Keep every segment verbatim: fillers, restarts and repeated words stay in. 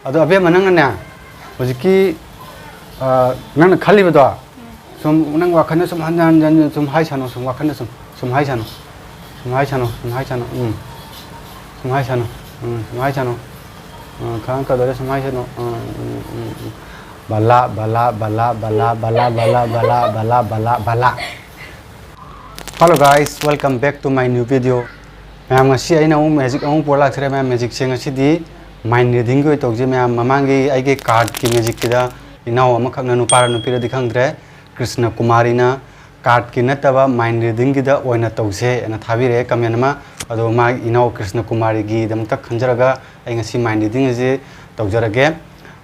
ꯑꯗꯣ ꯑꯕꯦꯝꯃ, ꯅꯪꯅꯅꯦ, ꯍꯧꯖꯤꯛꯀꯤ, ꯑ, ꯅꯪꯅ ꯈꯜꯂꯤꯕꯗꯣ, ꯁꯨꯝ ꯅꯪ ꯋꯥꯈꯜꯗ ꯁꯨꯝ ꯍꯟꯖꯟ ꯍꯟꯖꯟ ꯁꯨꯝ ꯍꯥꯏꯁꯅꯨ, ꯁꯨꯝ ꯋꯥꯈꯜꯗ ꯁꯨꯝ, ꯁꯨꯝ ꯍꯥꯏꯁꯅꯨ, ꯁꯨꯝ ꯍꯥꯏꯁꯅꯨ, ꯁꯨꯝ ꯍꯥꯏꯁꯅꯨ, ꯎꯝ, ꯁꯨꯝ ꯍꯥꯏꯁꯅꯨ, ꯎꯝ, ꯁꯨꯝ ꯍꯥꯏꯁꯅꯨ, ꯑ, ꯈꯪꯉꯛꯀꯗꯧꯔꯦ, ꯁꯨꯝ ꯍꯥꯏꯁꯅꯨ, ꯎꯝ, ꯎꯝ, ꯎꯝ, ꯕꯂꯥ, ꯕꯂꯥ, ꯕꯂꯥ, ꯕꯂꯥ, ꯕꯂꯥ, ꯕꯂꯥ, ꯕꯂꯥ, ꯕꯂꯥ, ꯕꯂꯥ, ꯕꯂꯥ꯫ Hello guys, welcome back to my new video. ꯃꯌꯥꯝ, ꯉꯁꯤ ꯑꯩꯅ ꯑꯃꯨꯛ magic ꯑꯃꯨꯛ ꯄꯨꯔ ꯂꯥꯛꯆꯔꯦ꯫ ꯃꯌꯥꯝ, magicꯁꯦ ꯉꯁꯤꯗꯤ mind readingꯒꯤ ꯑꯣꯏꯅ ꯇꯧꯁꯦ꯫ ꯃꯌꯥꯝ, ꯃꯃꯥꯡꯒꯤ ꯑꯩꯒꯤ cardꯀꯤ magicꯀꯤꯗ ꯏꯅꯥꯎ ꯑꯃꯈꯛꯅ, ꯅꯨꯄꯥꯔ ꯅꯨꯄꯤꯔꯗꯤ ꯈꯪꯗ꯭ꯔꯦ, ꯀ꯭ꯔꯤꯁꯅ ꯀꯨꯃꯥꯔꯤꯅ cardꯀꯤ ꯅꯠꯇꯕ mind readingꯒꯤꯗ ꯑꯣꯏꯅ ꯇꯧꯁꯦ ꯍꯥꯏꯅ ꯊꯥꯕꯤꯔꯛꯑꯦ comment ꯑꯃ꯫ ꯑꯗꯣ ꯃꯥ, ꯏꯅꯥꯎ ꯀ꯭ꯔꯤꯁꯅ ꯀꯨꯃꯥꯔꯤꯒꯤꯗꯃꯛꯇ ꯈꯟꯖꯔꯒ ꯑꯩ ꯉꯁꯤ mind reading ꯑꯁꯤ ꯇꯧꯖꯔꯒꯦ꯫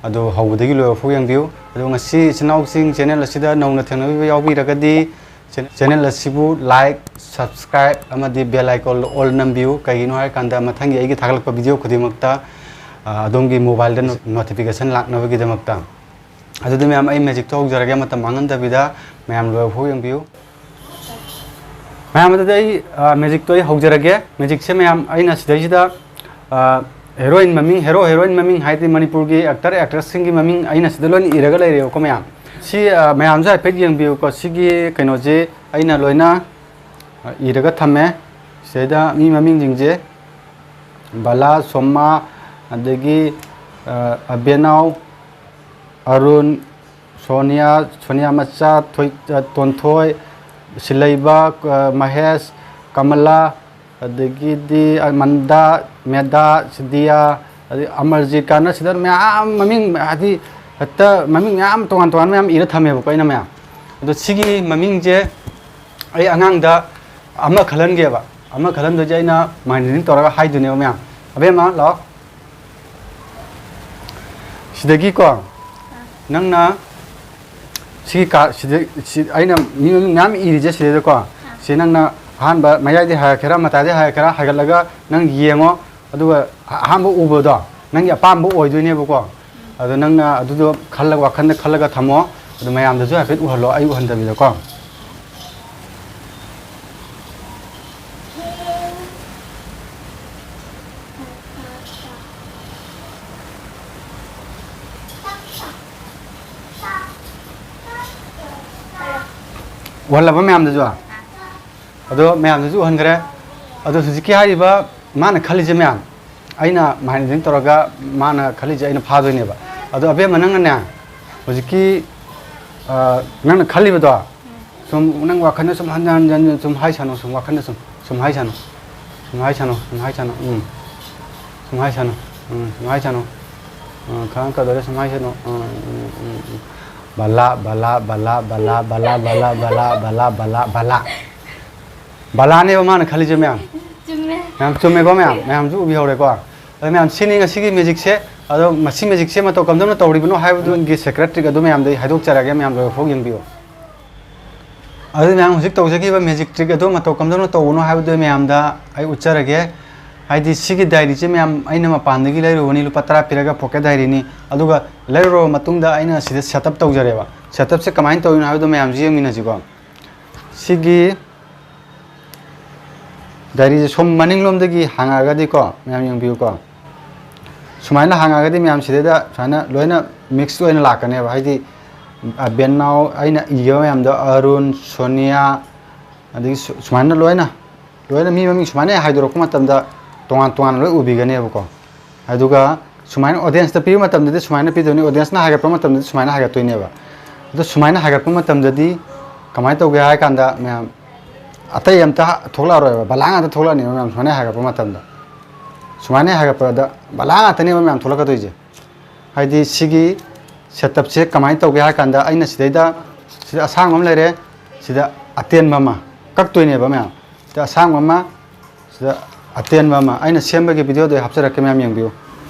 ꯑꯗꯣ ꯍꯧꯕꯗꯒꯤ ꯂꯣꯏꯕ ꯐꯥꯎ ꯌꯦꯡꯕꯤꯌꯨ꯫ ꯑꯗꯣ ꯉꯁꯤ ꯏꯆꯤꯟ ꯏꯅꯥꯎꯁꯤꯡ channel ꯑꯁꯤꯗ ꯅꯧꯅ ꯊꯦꯡꯅꯕꯤꯕ ꯌꯥꯎꯕꯤꯔꯒꯗꯤ, channel ꯑꯁꯤꯕꯨ like, subscribe ꯑꯃꯗꯤ bell icon all ꯅꯝꯕꯤꯌꯨ꯫ ꯀꯩꯒꯤꯅꯣ ꯍꯥꯏꯔꯀꯥꯟꯗ ꯃꯊꯪꯒꯤ ꯑꯩꯒꯤ ꯊꯥꯒꯠꯂꯛꯄ video ꯈꯨꯗꯤꯡꯃꯛꯇ, ꯑ, ꯑꯗꯣꯝꯒꯤ mobileꯗ no-, notification ꯂꯥꯛꯅꯕꯒꯤꯗꯃꯛꯇ꯫ ꯑꯗꯨꯗꯤ ꯃꯌꯥꯝ, ꯑꯩ magicꯇꯣ ꯍꯧꯖꯔꯒꯦ, ꯃꯇꯝ ꯃꯥꯡꯍꯟꯗꯕꯤꯗ ꯃꯌꯥꯝ ꯂꯣꯏꯕ ꯐꯥꯎ ꯌꯦꯡꯕꯤꯌꯨ꯫ ꯃꯌꯥꯝ, ꯑꯗꯨꯗꯤ ꯑꯩ, ꯑ, magicꯇꯣ ꯑꯩ ꯍꯧꯖꯔꯒꯦ꯫ Magicꯁꯦ ꯃꯌꯥꯝ, ꯑꯩꯅ ꯁꯤꯗꯩꯁꯤꯗ, ꯑ, heroine ꯃꯃꯤꯡ, hero heroine ꯃꯃꯤꯡ ꯍꯥꯏꯗꯤ ꯃꯅꯤꯄꯨꯔꯒꯤ actor actressꯁꯤꯡꯒꯤ ꯃꯃꯤꯡ ꯑꯩꯅ ꯁꯤꯗ ꯂꯣꯏꯅ ꯏꯔꯒ ꯂꯩꯔꯦꯕꯀꯣ ꯃꯌꯥꯝ꯫ ꯁꯤ, ꯑ, ꯃꯌꯥꯝꯁꯨ ꯍꯥꯏꯐꯦꯠ ꯌꯦꯡꯕꯤꯌꯨꯀꯣ꯫ ꯁꯤꯒꯤ ꯀꯩꯅꯣꯁꯦ ꯑꯩꯅ ꯂꯣꯏꯅ, ꯑ, ꯏꯔꯒ ꯊꯝꯃꯦ꯫ ꯁꯤꯗꯩꯗ ꯃꯤ ꯃꯃꯤꯡꯁꯤꯡꯁꯦ ꯕꯂꯥ, ꯁꯣꯃꯥ, ꯑꯗꯒꯤ, ꯑ, ꯑꯕꯦꯅꯥꯎ, ꯑꯔꯨꯟ, ꯁꯣꯅꯤꯌꯥ, ꯁꯣꯅꯤꯌꯥ ꯃꯆꯥ, ꯊꯣꯏ-, ꯑ, ꯇꯣꯟꯊꯣꯏ, ꯁꯤꯂꯩꯕ, ꯑ, ꯃꯍꯦꯁ, ꯀꯃꯂꯥ, ꯑꯗꯒꯤꯗꯤ ꯃꯟꯗꯥ, ꯃꯦꯗꯥ, ꯁꯤꯗꯤꯌꯥ, ꯑꯗꯩ ꯑꯃꯔꯖꯤꯠ ꯀꯥꯏꯅ ꯁꯤꯗ ꯃꯌꯥꯝ ꯃꯃꯤꯡ, ꯍꯥꯏꯗꯤ ꯍꯦꯛꯇ ꯃꯃꯤꯡ ꯃꯌꯥꯝ ꯇꯣꯉꯥꯟ ꯇꯣꯉꯥꯟꯕ ꯃꯌꯥꯝ ꯏꯔ ꯊꯝꯃꯦꯕꯀꯣ ꯑꯩꯅ ꯃꯌꯥꯝ꯫ ꯑꯗꯣ ꯁꯤꯒꯤ ꯃꯃꯤꯡꯁꯦ ꯑꯩ ꯑꯉꯥꯡꯗ ꯑꯃ ꯈꯜꯍꯟꯒꯦꯕ꯫ ꯑꯃ ꯈꯜꯍꯟꯗꯣꯏꯁꯦ ꯑꯩꯅ mind reading ꯇꯧꯔꯒ ꯍꯥꯏꯗꯣꯏꯅꯦꯕ ꯃꯌꯥꯝ꯫ ꯑꯕꯦꯝꯃ, ꯂꯥꯛꯑꯣ꯫ ꯁꯤꯗꯒꯤꯀꯣ, ꯅꯪꯅ ꯁꯤꯒꯤ ꯀꯥ-, ꯁꯤꯗ, ꯁꯤ ꯑꯩꯅ ꯃꯤ ꯃꯃꯤꯡ ꯃꯌꯥꯝ ꯏꯔꯤꯁꯦ ꯁꯤꯗꯩꯗꯀꯣ, ꯁꯤ ꯅꯪꯅ ꯑꯍꯥꯟꯕ ꯃꯌꯥꯏꯗꯤ ꯍꯥꯏꯔꯛꯀꯦꯔꯥ, ꯃꯇꯥꯏꯗꯤ ꯍꯥꯏꯔꯛꯀꯦꯔꯥ, ꯍꯥꯏꯒꯠꯂꯒ ꯅꯪ ꯌꯦꯡꯉꯣ꯫ ꯑꯗꯨꯒ ꯑꯍꯥꯟꯕ ꯎꯕꯗꯣ ꯅꯪꯒꯤ ꯑꯄꯥꯝꯕ ꯑꯣꯏꯗꯣꯏꯅꯦꯕꯀꯣ꯫ ꯑꯗꯣ ꯅꯪꯅ ꯑꯗꯨꯗꯣ ꯈꯜꯂꯒ, ꯋꯥꯈꯜꯗ ꯈꯜꯂꯒ ꯊꯝꯃꯣ꯫ ꯑꯗꯣ ꯃꯌꯥꯝꯗꯁꯨ ꯍꯥꯏꯐꯦꯠ ꯎꯍꯜꯂꯣ, ꯑꯩ ꯎꯍꯟꯗꯕꯤꯗꯀꯣ꯫ ꯎꯍꯜꯂꯕ ꯃꯌꯥꯝꯗꯁꯨ? ꯑꯗꯣ ꯃꯌꯥꯝꯗꯁꯨ ꯎꯍꯟꯈ꯭ꯔꯦ꯫ ꯑꯗꯣ ꯍꯧꯖꯤꯛꯀꯤ ꯍꯥꯏꯔꯤꯕ ꯃꯥꯅ ꯈꯜꯂꯤꯁꯦ ꯃꯌꯥꯝ, ꯑꯩꯅ ꯃꯥꯏꯟꯗꯤꯡ ꯇꯧꯔꯒ ꯃꯥꯅ ꯈꯜꯂꯤꯁꯦ ꯑꯩꯅ ꯐꯥꯗꯣꯏꯅꯦꯕ꯫ ꯑꯗꯣ ꯑꯕꯦꯝꯃ, ꯅꯪꯅꯅꯦ ꯍꯧꯖꯤꯛꯀꯤ, ꯑ, ꯅꯪꯅ ꯈꯜꯂꯤꯕꯗꯣ, ꯁꯨꯝ ꯅꯪ ꯋꯥꯈꯜꯗ ꯁꯨꯝ ꯍꯟꯖꯟ ꯍꯟꯖꯟ ꯍꯟꯖꯟ ꯁꯨꯝ ꯍꯥꯏꯁꯅꯨ, ꯁꯨꯝ ꯋꯥꯈꯜꯗ ꯁꯨꯝ, ꯁꯨꯝ ꯍꯥꯏꯁꯅꯨ, ꯁꯨꯝ ꯍꯥꯏꯁꯅꯨ, ꯁꯨꯝ ꯍꯥꯏꯁꯅꯨ, ꯎꯝ, ꯁꯨꯝ ꯍꯥꯏꯁꯅꯨ, ꯎꯝ, ꯁꯨꯝ ꯍꯥꯏꯁꯅꯨ, ꯑ, ꯈꯪꯉꯛꯀꯗꯧꯔꯦ, ꯁꯨꯝ ꯍꯥꯏꯁꯅꯨ, ꯎꯝ, ꯎꯝ, ꯎꯝ, ꯎꯝ꯫ ꯕꯂꯥ, ꯕꯂꯥ, ꯕꯂꯥ꯫ ꯕꯂꯥꯅꯦꯕ ꯃꯥꯅ ꯈꯜꯂꯤꯁꯦ ꯃꯌꯥꯝ꯫ ꯆꯨꯝꯃꯦ꯫ ꯃꯌꯥꯝ ꯆꯨꯝꯃꯦꯀꯣ ꯃꯌꯥꯝ? ꯃꯌꯥꯝꯁꯨ ꯎꯕꯤꯍꯧꯔꯦꯀꯣ? ꯑꯗꯣ ꯃꯌꯥꯝ, ꯁꯤꯅꯤ ꯉꯁꯤꯒꯤ ꯃꯦꯖꯤꯛꯁꯦ꯫ ꯑꯗꯣ ꯃꯁꯤ ꯃꯦꯖꯤꯛꯁꯦ ꯃꯇꯧ ꯀꯝꯗꯧꯅ ꯇꯧꯔꯤꯕꯅꯣ ꯍꯥꯏꯕꯗꯨꯒꯤ ꯁꯦꯀ꯭ꯔꯦꯠ ꯇ꯭ꯔꯤꯛ ꯑꯗꯨ ꯃꯌꯥꯝꯗ ꯑꯩ ꯍꯥꯏꯗꯣꯛꯆꯔꯒꯦ, ꯃꯌꯥꯝ ꯂꯣꯏꯐꯥꯎ ꯌꯦꯡꯕꯤꯌꯨ꯫ ꯑꯗꯨ ꯃꯌꯥꯝ ꯍꯧꯖꯤꯛ ꯇꯧꯖꯈꯤꯕ ꯃꯦꯖꯤꯛ ꯇ꯭ꯔꯤꯛ ꯑꯗꯨ ꯃꯇꯧ ꯀꯝꯗꯧꯅ ꯇꯧꯕꯅꯣ ꯍꯥꯏꯕꯗꯨ ꯃꯌꯥꯝꯗ ꯑꯩ ꯎꯠꯆꯔꯒꯦ꯫ ꯍꯥꯏꯗꯤ ꯁꯤꯒꯤ ꯗꯥꯏꯔꯤꯁꯦ ꯃꯌꯥꯝ ꯑꯩꯅ ꯃꯄꯥꯟꯗꯒꯤ ꯂꯩꯔꯨꯕꯅꯤ, ꯂꯨꯄꯥ ꯇꯔꯥ ꯄꯤꯔꯒ ꯄꯣꯀꯦꯠ ꯗꯥꯏꯔꯤꯅꯤ꯫ ꯑꯗꯨꯒ ꯂꯩꯔꯨꯔꯕ ꯃꯇꯨꯡꯗ ꯑꯩꯅ ꯁꯤꯗ ꯁꯦꯠ ꯑꯞ ꯇꯧꯖꯔꯦꯕ꯫ ꯁꯦꯠ ꯑꯞꯁꯦ ꯀꯃꯥꯏꯅ ꯇꯧꯔꯤꯅꯣ ꯍꯥꯏꯕꯗꯨ ꯃꯌꯥꯝꯁꯨ ꯌꯦꯡꯃꯤꯟꯅꯁꯤꯀꯣ꯫ ꯁꯤꯒꯤ ꯗꯥꯏꯔꯤꯁꯦ ꯁꯣꯝ ꯃꯅꯤꯡꯂꯣꯝꯗꯒꯤ ꯍꯥꯡꯉꯛꯑꯒꯗꯤꯀꯣ, ꯃꯌꯥꯝ ꯌꯦꯡꯕꯤꯌꯨꯀꯣ꯫ ꯁꯨꯃꯥꯏꯅ ꯍꯥꯡꯉꯛꯑꯒꯗꯤ ꯃꯌꯥꯝ ꯁꯤꯗꯩꯗ ꯁꯨꯃꯥꯏꯅ ꯂꯣꯏꯅ ꯃꯤꯛꯁ ꯑꯣꯏꯅ ꯂꯥꯛꯀꯅꯦꯕ꯫ ꯍꯥꯏꯗꯤ, ꯑ, ꯕꯦꯟꯅꯥꯎ, ꯑꯩꯅ ꯏꯈꯤꯕ ꯃꯌꯥꯝꯗꯣ, ꯑꯔꯨꯟ, ꯁꯣꯅꯤꯌꯥ, ꯑꯗꯒꯤ ꯁꯨ-, ꯁꯨꯃꯥꯏꯅ ꯂꯣꯏꯅ, ꯂꯣꯏꯅ ꯃꯤ ꯃꯃꯤꯡ ꯁꯨꯃꯥꯏꯅ ꯍꯥꯏꯗꯣꯔꯛꯄ ꯃꯇꯝꯗ ꯇꯣꯉꯥꯟ ꯇꯣꯉꯥꯟꯅ ꯂꯣꯏ ꯎꯕꯤꯒꯅꯦꯕꯀꯣ꯫ ꯑꯗꯨꯒ ꯁꯨꯃꯥꯏꯅ ꯑꯣꯗꯤꯌꯦꯟꯁꯇ ꯄꯤꯕ ꯃꯇꯝꯗꯗꯤ ꯁꯨꯃꯥꯏꯅ ꯄꯤꯗꯣꯏꯅꯤ, ꯑꯣꯗꯤꯌꯦꯟꯁꯅ ꯍꯥꯏꯒꯠꯄ ꯃꯇꯝꯗꯗꯤ ꯁꯨꯃꯥꯏꯅ ꯍꯥꯏꯒꯠꯇꯣꯏꯅꯦꯕ꯫ ꯑꯗꯣ ꯁꯨꯃꯥꯏꯅ ꯍꯥꯏꯒꯠꯄ ꯃꯇꯝꯗꯗꯤ ꯀꯃꯥꯏꯅ ꯇꯧꯒꯦ ꯍꯥꯏ ꯀꯥꯟꯗ, ꯃꯌꯥꯝ, ꯑꯇꯩ ꯑꯝꯇ ꯊꯣꯛꯂꯛꯑꯔꯣꯏꯕ, ꯕꯂꯥ ꯉꯥꯛꯇ ꯊꯣꯛꯂꯛꯑꯅꯦꯕ ꯃꯌꯥꯝ, ꯁꯨꯃꯥꯏꯅ ꯍꯥꯏꯒꯠꯄ ꯃꯇꯝꯗ꯫ ꯁꯨꯃꯥꯏꯅ ꯍꯥꯏꯒꯠꯄꯗ ꯕꯂꯥ ꯉꯥꯛꯇꯅꯦꯕ ꯃꯌꯥꯝ ꯊꯣꯛꯂꯛꯀꯗꯣꯏꯁꯦ꯫ ꯍꯥꯏꯗꯤ ꯁꯤꯒꯤ ꯁꯦꯠ ꯑꯞꯁꯦ ꯀꯃꯥꯏꯅ ꯇꯧꯒꯦ ꯍꯥꯏ ꯀꯥꯟꯗ, ꯑꯩꯅ ꯁꯤꯗꯩꯗ, ꯁꯤꯗ ꯑꯁꯥꯡꯕ ꯑꯃ ꯂꯩꯔꯦ, ꯁꯤꯗ ꯑꯇꯦꯟꯕ ꯑꯃ ꯀꯛꯇꯣꯏꯅꯦꯕ ꯃꯌꯥꯝ꯫ ꯁꯤꯗ ꯑꯁꯥꯡꯕ ꯑꯃ, ꯁꯤꯗ ꯑꯇꯦꯟꯕ ꯑꯃ꯫ ꯑꯩꯅ ꯁꯦꯝꯕꯒꯤ ꯚꯤꯗꯤꯑꯣꯗꯣ ꯑꯩ ꯍꯥꯞꯆꯔꯛꯀꯦ, ꯃꯌꯥꯝ ꯌꯦꯡꯕꯤꯌꯨ꯫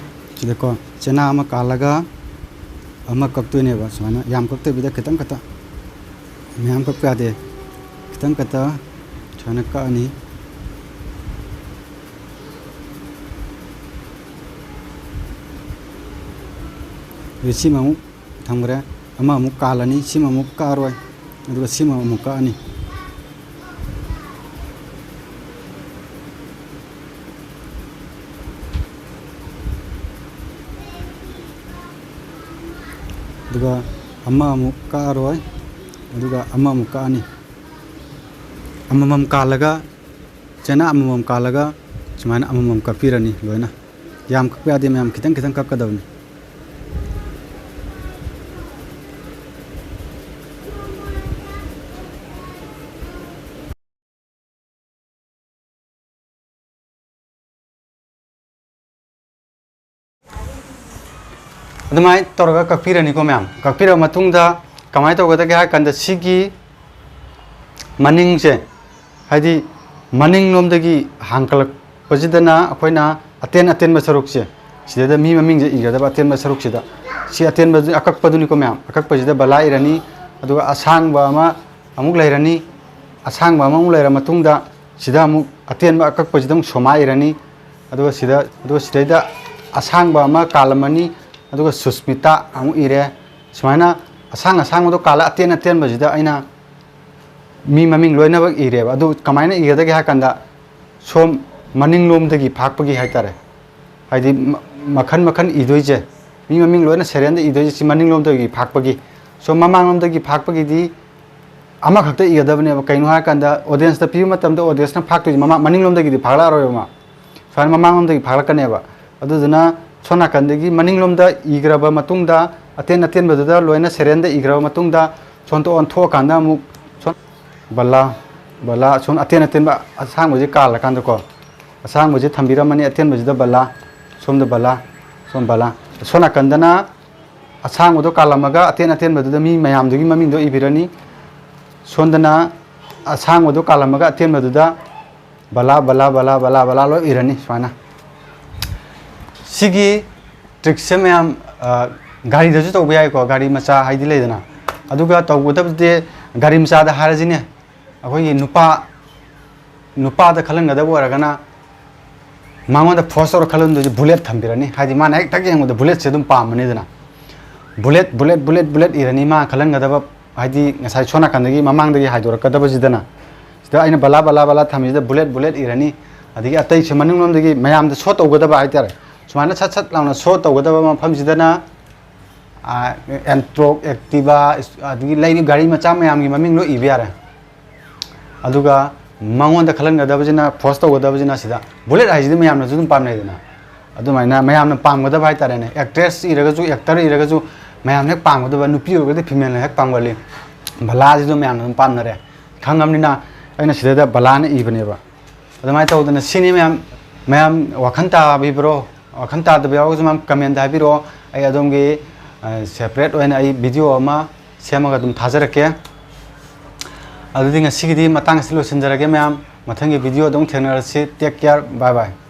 ꯁꯤꯗꯀꯣ ꯆꯦꯅꯥ ꯑꯃ ꯀꯥꯜꯂꯒ ꯑꯃ ꯀꯛꯇꯣꯏꯅꯦꯕ꯫ ꯁꯨꯃꯥꯏꯅ ꯌꯥꯝ ꯀꯛꯇꯕꯤꯗ ꯈꯤꯇꯪ ꯈꯛꯇ, ꯃꯌꯥꯝ ꯀꯛꯄ ꯌꯥꯗꯦ, ꯈꯤꯇꯪ ꯈꯛꯇ ꯁꯨꯃꯥꯏꯅ ꯀꯛꯑꯅꯤ꯫ ꯑꯗꯨ ꯁꯤꯃ ꯑꯃꯨꯛ ꯊꯝꯈ꯭ꯔꯦ꯫ ꯑꯃ ꯑꯃꯨꯛ ꯀꯥꯜꯂꯅꯤ, ꯁꯤꯃ ꯑꯃꯨꯛ ꯀꯛꯑꯔꯣꯏ, ꯑꯗꯨꯒ ꯁꯤꯃ ꯑꯃꯨꯛ ꯀꯛꯑꯅꯤ꯫ ꯑꯗꯨꯒ ꯑꯃ ꯑꯃꯨꯛ ꯀꯛꯑꯔꯣꯏ, ꯑꯗꯨꯒ ꯑꯃ ꯑꯃꯨꯛ ꯀꯛꯑꯅꯤ꯫ ꯑꯃꯃꯝ ꯀꯥꯜꯂꯒ, ꯆꯦꯅꯥ ꯑꯃꯃꯝ ꯀꯥꯜꯂꯒ ꯁꯨꯃꯥꯏꯅ ꯑꯃꯃꯝ ꯀꯛꯄꯤꯔꯅꯤ ꯂꯣꯏꯅ꯫ ꯌꯥꯝ ꯀꯛꯄ ꯌꯥꯗꯦ ꯃꯌꯥꯝ, ꯈꯤꯇꯪ ꯈꯤꯇꯪ ꯀꯛꯀꯗꯕꯅꯤ꯫ ꯑꯗꯨꯃꯥꯏꯅ ꯇꯧꯔꯒ ꯀꯛꯄꯤꯔꯅꯤꯀꯣ ꯃꯌꯥꯝ꯫ ꯀꯛꯄꯤꯔꯕ ꯃꯇꯨꯡꯗ ꯀꯃꯥꯏꯅ ꯇꯧꯒꯗꯒꯦ ꯍꯥꯏ ꯀꯥꯟꯗ, ꯁꯤꯒꯤ ꯃꯅꯤꯡꯁꯦ, ꯍꯥꯏꯗꯤ ꯃꯅꯤꯡꯂꯣꯝꯗꯒꯤ ꯍꯥꯡꯀꯠꯂꯛꯄꯁꯤꯗꯅ ꯑꯩꯈꯣꯏꯅ ꯑꯇꯦꯟ ꯑꯇꯦꯟꯕ ꯁꯔꯨꯛꯁꯦ, ꯁꯤꯗꯩꯗ ꯃꯤ ꯃꯃꯤꯡꯁꯦ ꯏꯒꯗꯕ, ꯑꯇꯦꯟꯕ ꯁꯔꯨꯛꯁꯤꯗ꯫ ꯁꯤ ꯑꯇꯦꯟꯕ, ꯑꯀꯛꯄꯗꯨꯅꯤꯀꯣ ꯃꯌꯥꯝ꯫ ꯑꯀꯛꯄꯁꯤꯗ ꯕꯂꯥ ꯏꯔꯅꯤ, ꯑꯗꯨꯒ ꯑꯁꯥꯡꯕ ꯑꯃ ꯑꯃꯨꯛ ꯂꯩꯔꯅꯤ, ꯑꯁꯥꯡꯕ ꯑꯃꯃꯨꯛ ꯂꯩꯔ ꯃꯇꯨꯡꯗ, ꯁꯤꯗ ꯑꯃꯨꯛ ꯑꯇꯦꯟꯕ ꯑꯀꯛꯄꯁꯤꯗ ꯑꯃꯨꯛ ꯁꯣꯃꯥ ꯏꯔꯅꯤ꯫ ꯑꯗꯨꯒ ꯁꯤꯗ, ꯑꯗꯨꯒ ꯁꯤꯗꯩꯗ ꯑꯁꯥꯡꯕ ꯑꯃ ꯀꯥꯜꯂꯝꯃꯅꯤ, ꯑꯗꯨꯒ ꯁꯨꯁꯃꯤꯇꯥ ꯑꯃꯨꯛ ꯏꯔꯦ꯫ ꯁꯨꯃꯥꯏꯅ ꯑꯁꯥꯡ ꯑꯁꯥꯡꯕꯗꯣ ꯀꯥꯜꯂ, ꯑꯇꯦꯟ ꯑꯇꯦꯟꯕꯁꯤꯗ ꯑꯩꯅ ꯃꯤ ꯃꯃꯤꯡ ꯂꯣꯏꯅꯃꯛ ꯏꯔꯦꯕ꯫ ꯑꯗꯨ ꯀꯃꯥꯏꯅ ꯏꯒꯗꯒꯦ ꯍꯥꯏ ꯀꯥꯟꯗ, ꯁꯣꯝ ꯃꯅꯤꯡꯂꯣꯝꯗꯒꯤ ꯐꯥꯛꯄꯒꯤ ꯍꯥꯏꯇꯥꯔꯦ꯫ ꯍꯥꯏꯗꯤ ꯃ-, ꯃꯈꯟ ꯃꯈꯟ ꯏꯗꯣꯏꯁꯦ, ꯃꯤ ꯃꯃꯤꯡ ꯂꯣꯏꯅ ꯁꯦꯔꯦꯟꯗ ꯏꯗꯣꯏꯁꯦ, ꯁꯤ ꯃꯅꯤꯡꯂꯣꯝꯗꯒꯤ ꯐꯥꯛꯄꯒꯤ꯫ ꯁꯣꯝ ꯃꯃꯥꯡꯂꯣꯝꯗꯒꯤ ꯐꯥꯛꯄꯒꯤꯗꯤ ꯑꯃꯈꯛꯇ ꯏꯒꯗꯕꯅꯦꯕ꯫ ꯀꯩꯅꯣ ꯍꯥꯏꯔꯀꯥꯟꯗ, ꯑꯣꯗꯤꯌꯦꯟꯁꯇ ꯄꯤꯕ ꯃꯇꯝꯗ ꯑꯣꯗꯤꯌꯦꯟꯁꯅ ꯐꯥꯛꯇꯣꯏꯁꯦ ꯃꯃꯥꯡ, ꯃꯅꯤꯡꯂꯣꯝꯗꯒꯤꯗꯤ ꯐꯥꯛꯂꯛꯑꯔꯣꯏꯕ ꯃꯥ꯫ ꯁꯨꯃꯥꯏꯅ ꯃꯃꯥꯡꯂꯣꯝꯗꯒꯤ ꯐꯥꯛꯂꯛꯀꯅꯦꯕ꯫ ꯑꯗꯨꯗꯨꯅ ꯁꯣꯝ ꯅꯥꯀꯟꯗꯒꯤ ꯃꯅꯤꯡꯂꯣꯝꯗ ꯏꯈ꯭ꯔꯕ ꯃꯇꯨꯡꯗ, ꯑꯇꯦꯟ ꯑꯇꯦꯟꯕꯗꯨꯗ ꯂꯣꯏꯅ ꯁꯦꯔꯦꯟꯗ ꯏꯈ꯭ꯔꯕ ꯃꯇꯨꯡꯗ, ꯁꯣꯝꯗ ꯑꯣꯟꯊꯣꯛꯑꯀꯥꯟꯗ ꯑꯃꯨꯛ ꯁꯣꯝ ꯕꯂꯥ, ꯕꯂꯥ, ꯁꯣꯝ ꯑꯇꯦꯟ ꯑꯇꯦꯟꯕ ꯑꯁꯥꯡꯕꯁꯦ ꯀꯥꯜꯂꯀꯥꯟꯗꯀꯣ, ꯑꯁꯥꯡꯕꯁꯦ ꯊꯝꯕꯤꯔꯝꯃꯅꯤ, ꯑꯇꯦꯟꯕꯁꯤꯗ ꯕꯂꯥ, ꯁꯣꯝꯗ ꯕꯂꯥ, ꯁꯣꯝ ꯕꯂꯥ꯫ ꯁꯣꯝ ꯅꯥꯀꯟꯗꯅ ꯑꯁꯥꯡꯕꯗꯣ ꯀꯥꯜꯂꯝꯃꯒ ꯑꯇꯦꯟ ꯑꯇꯦꯟꯕꯗꯨꯗ ꯃꯤ ꯃꯌꯥꯝꯗꯨꯒꯤ ꯃꯃꯤꯡꯗꯣ ꯏꯕꯤꯔꯅꯤ꯫ ꯁꯣꯝꯗꯅ ꯑꯁꯥꯡꯕꯗꯣ ꯀꯥꯜꯂꯝꯃꯒ ꯑꯇꯦꯟꯕꯗꯨꯗ ꯕꯂꯥ, ꯕꯂꯥ, ꯕꯂꯥ, ꯕꯂꯥ, ꯕꯂꯥ ꯂꯣꯏ ꯏꯔꯅꯤ ꯁꯨꯃꯥꯏꯅ꯫ ꯁꯤꯒꯤ ꯇ꯭ꯔꯤꯛꯁꯦ ꯃꯌꯥꯝ, ꯑ, ꯒꯥꯔꯤꯗꯁꯨ ꯇꯧꯕ ꯌꯥꯏꯀꯣ, ꯒꯥꯔꯤ ꯃꯆꯥ ꯍꯥꯏꯗꯤ ꯂꯩꯗꯅ꯫ ꯑꯗꯨꯒ ꯇꯧꯒꯗꯕꯗꯤ ꯒꯥꯔꯤ ꯃꯆꯥꯗ ꯍꯥꯏꯔꯁꯤꯅꯦ, ꯑꯩꯈꯣꯏꯒꯤ ꯅꯨꯄꯥ, ꯅꯨꯄꯥꯗ ꯈꯜꯍꯟꯒꯗꯕ ꯑꯣꯏꯔꯒꯅ ꯃꯉꯣꯟꯗ ꯐꯣꯔꯁ ꯇꯧꯔ ꯈꯜꯍꯟꯗꯣꯏꯁꯦ ꯕꯨꯂꯦꯠ ꯊꯝꯕꯤꯔꯅꯤ꯫ ꯍꯥꯏꯗꯤ ꯃꯥꯅ ꯍꯦꯛ ꯊꯛ ꯌꯦꯡꯕꯗ ꯕꯨꯂꯦꯠꯁꯦ ꯑꯗꯨꯝ ꯄꯥꯝꯕꯅꯤꯗꯅ꯫ ꯕꯨꯂꯦꯠ, ꯕꯨꯂꯦꯠ, ꯕꯨꯂꯦꯠ, ꯕꯨꯂꯦꯠ ꯏꯔꯅꯤ ꯃꯥ ꯈꯜꯍꯟꯒꯗꯕ, ꯍꯥꯏꯗꯤ ꯉꯁꯥꯏ ꯁꯣꯝ ꯅꯥꯀꯟꯗꯒꯤ ꯃꯃꯥꯡꯗꯒꯤ ꯍꯥꯏꯗꯣꯔꯛꯀꯗꯕꯁꯤꯗꯅ꯫ ꯁꯤꯗ ꯑꯩꯅ ꯕꯂꯥ, ꯕꯂꯥ, ꯕꯂꯥ ꯊꯝꯃꯤꯁꯤꯗ ꯕꯨꯂꯦꯠ, ꯕꯨꯂꯦꯠ ꯏꯔꯅꯤ꯫ ꯑꯗꯒꯤ ꯑꯇꯩꯁꯦ ꯃꯅꯤꯡꯂꯣꯝꯗꯒꯤ ꯃꯌꯥꯝꯗ ꯁꯣ ꯇꯧꯒꯗꯕ ꯍꯥꯏꯇꯥꯔꯦ꯫ ꯁꯨꯃꯥꯏꯅ ꯁꯠ ꯁꯠ ꯂꯥꯎꯅ ꯁꯣ ꯇꯧꯒꯗꯕ ꯃꯐꯝꯁꯤꯗꯅ ꯑꯦꯟꯇ꯭ꯔꯣꯛ, ꯑꯦꯛꯇꯤꯚꯥ, ꯑꯗꯒꯤ ꯂꯩꯔꯤꯕ ꯒꯥꯔꯤ ꯃꯆꯥ ꯃꯌꯥꯝꯒꯤ ꯃꯃꯤꯡ ꯂꯣꯏ ꯏꯕ ꯌꯥꯔꯦ꯫ ꯑꯗꯨꯒ ꯃꯉꯣꯟꯗ ꯈꯜꯍꯟꯒꯗꯕꯁꯤꯅ, ꯐꯣꯔꯁ ꯇꯧꯒꯗꯕꯁꯤꯅ ꯁꯤꯗ ꯕꯨꯂꯦꯠ ꯍꯥꯏꯁꯤꯗꯤ ꯃꯌꯥꯝꯅꯁꯨ ꯑꯗꯨꯝ ꯄꯥꯝꯅꯩꯗꯅ꯫ ꯑꯗꯨꯃꯥꯏꯅ ꯃꯌꯥꯝꯅ ꯄꯥꯝꯒꯗꯕ ꯍꯥꯏꯇꯥꯔꯦꯅꯦ, ꯑꯦꯛꯇ꯭ꯔꯦꯁ ꯏꯔꯒꯁꯨ, ꯑꯦꯛꯇꯔ ꯏꯔꯒꯁꯨ ꯃꯌꯥꯝꯅ ꯍꯦꯛ ꯄꯥꯝꯒꯗꯕ, ꯅꯨꯄꯤ ꯑꯣꯏꯔꯒꯗꯤ ꯐꯤꯃꯦꯜꯅ ꯍꯦꯛ ꯄꯥꯝꯒꯜꯂꯤ꯫ ꯕꯂꯥꯁꯤꯁꯨ ꯃꯌꯥꯝꯅ ꯑꯗꯨꯝ ꯄꯥꯝꯅꯔꯦ꯫ ꯈꯪꯉꯕꯅꯤꯅ ꯑꯩꯅ ꯁꯤꯗꯩꯗ ꯕꯂꯥꯅ ꯏꯕꯅꯦꯕ꯫ ꯑꯗꯨꯃꯥꯏꯅ ꯇꯧꯗꯅ ꯁꯤꯅꯤ ꯃꯌꯥꯝ꯫ ꯃꯌꯥꯝ ꯋꯥꯈꯜ ꯇꯥꯕꯤꯕ꯭ꯔꯣ? ꯋꯥꯈꯜ ꯇꯥꯗꯕ ꯌꯥꯎꯔꯒꯁꯨ ꯃꯌꯥꯝ ꯀꯃꯦꯟꯗ ꯍꯥꯏꯕꯤꯔꯛꯑꯣ꯫ ꯑꯩ ꯑꯗꯣꯝꯒꯤ ꯁꯦꯄꯔꯦꯠ ꯑꯣꯏꯅ ꯑꯩ ꯚꯤꯗꯤꯑꯣ ꯑꯃ ꯁꯦꯝꯃꯒ ꯑꯗꯨꯝ ꯊꯥꯖꯔꯛꯀꯦ꯫ ꯑꯗꯨꯗꯤ ꯉꯁꯤꯒꯤꯗꯤ ꯃꯇꯥꯡ ꯑꯁꯤ ꯂꯣꯏꯁꯤꯟꯖꯔꯒꯦ ꯃꯌꯥꯝ꯫ ꯃꯊꯪꯒꯤ ꯚꯤꯗꯤꯑꯣꯗ ꯑꯃꯨꯛ ꯊꯦꯡꯅꯔꯁꯤ꯫ Take care, bye bye꯫